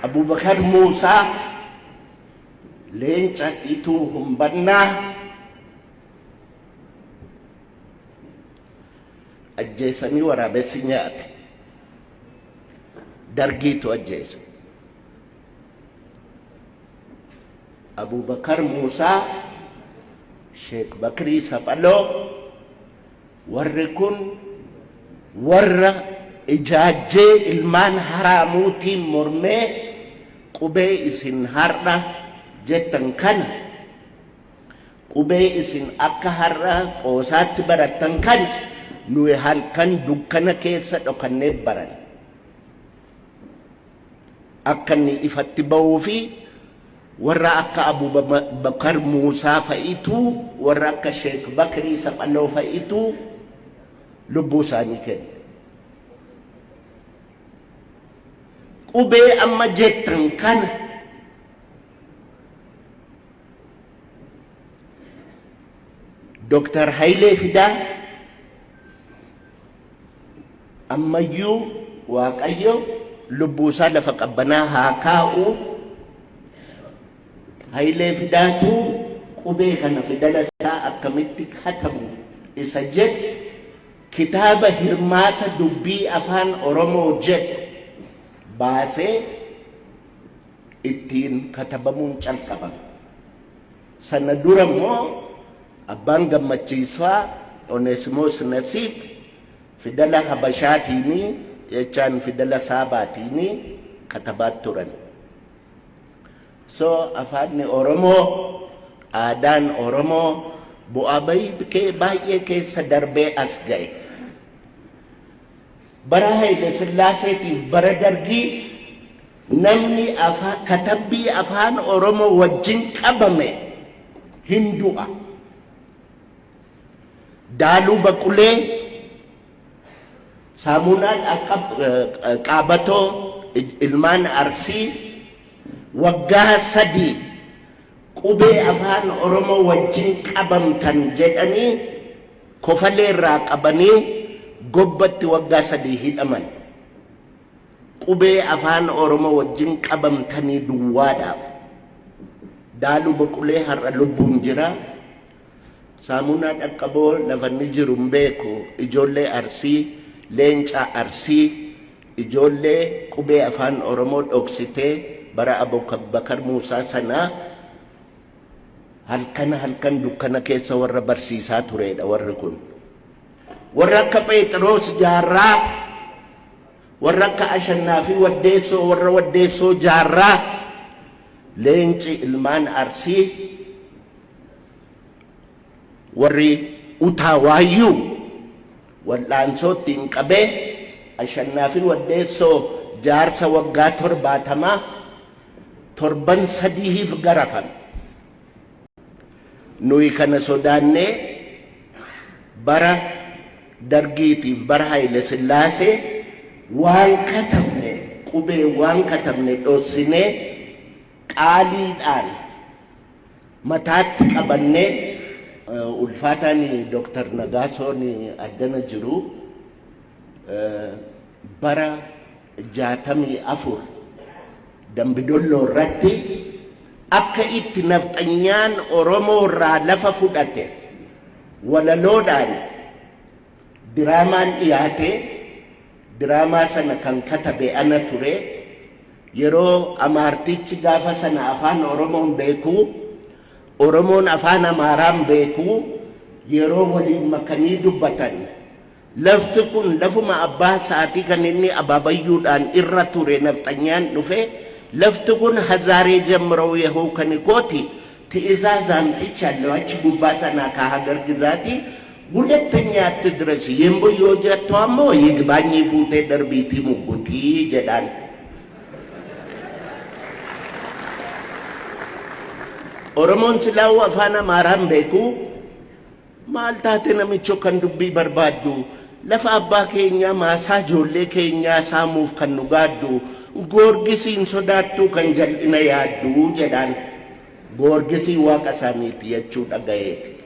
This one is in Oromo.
Abubakar Muusaa leenca Ituu Humbannaa ajjeesanii waraabessi nyaate. Dargiitu ajjeese. Abubakar Muusaa, Sheek Bakrii Saphaloo, warri kun warra ijaajjee ilmaan haraamuutiin mormee qubee isin har'a jettan kana, qubee isin akka har'a qoosaatti barattan kana nuyi halkan dukkana keessa dhokannee baran. Akka inni ifatti ba'uu fi warra akka Abubakar Muusaa fa'itu, warra akka Sheek Bakrii Saphaloo fa'itu lubbuu isaanii kenne. Qubee amma jettan kana Dr. Hayilee Fidaa ammayyuu Waaqayyo lubbuu isaa lafa qabbanaa haa kaa'u. Hayilee Fidaatu qubee kana fidala isaa akkamitti katabu isa jedhu kitaaba hirmaata dubbii afaan Oromoo jedhu baasee ittiin katabamuun calqabame. Sana dura immoo abbaan Gammachiisfaa Oneesimoos Nasiib fidala Habashaatiinii jechaan fidala Saabaatiinii katabaa turan. So afaanni Oromoo, aadaan Oromoo bu'aa bayii baay'ee keessa darbee as ga'e. Bara Haile Sillaaseetiif bara Dargii namni katabbii afaan Oromoo wajjin qabame hin du'a. Daaluu Baqulee, Saamunaan Qaabatoo, ilmaan Arsii waggaa 3 qubee afaan Oromoo wajjin qabamtan jedhanii kofalee irraa qabanii gobbatti waggaa 3 hidhaman. Qubee afaan Oromoo wajjin qabamtanii duwwaadhaaf. Daaluu Baqulee har'a lubbuun jira. Saamunaa Dhaqqaboo lafa inni jiru hin beeku. Ijoollee Arsii, leenca Arsii, ijoollee qubee afaan Oromoo dhoksitee bara Abubakar Muusaa sanaa halkan halkan dukkana keessa warra barsiisaa turedha warri kun. Warra akka Pheexiroos Jaarraa, warra akka Ashannaa fi Waddeessoo, warra Waddeessoo Jaarraa, leenci ilmaan Arsii, warri Utaa Waayyuu wal'aansootti hin qabee Ashannaa fi Waddeessoo jaarsa waggaa 70 torban sadiif garafame. Nuyi kana sodaannee bara Dargiitiif bara Haile Sillaasee waan katabne, qubee waan katabne dhossinee qaaliidhaan mataatti qabannee. Ulfaataan Dr. Nagaasoon addana jiru bara 64 Dambidolloo irratti akka itti nafxanyaan Oromoo irraa lafa fudhate walaloodhaan diraamaan dhiyaate. Diraamaa sana kan katabe ana ture. Yeroo Amaartichi gaafa sana afaan Oromoon beekuu, Oromoon afaan Amaaraan beekuu, yeroo waliin makanii dubbatan, lafti kun lafuma abbaa isaatii kan inni abaabayyuudhaan irra ture nafxanyaan dhufe, lafti kun hazaaree jammiroo yahuu kan kooti ትእዛዝ አምጥቻለሁ achi gubbaa sanaa ka ሀገር ግዛቲ ሁለተኛ አትድረስ የምቦ jettu ammoo ይግባኝ fuutee darbiitii muggutii jedhaan. Oromoon silaa'uu afaan Amaaraan beeku, maal taate namicho kan dubbii barbaaddu, lafa abbaa keenyaa maasaa ijoollee keenyaa saamuuf kan nu gaaddu, Goorgisiin sodaattuu kan jal'ina yaaddu jedhaan. Goorgisii waaqa isaaniiti jechuu dhagayeeti.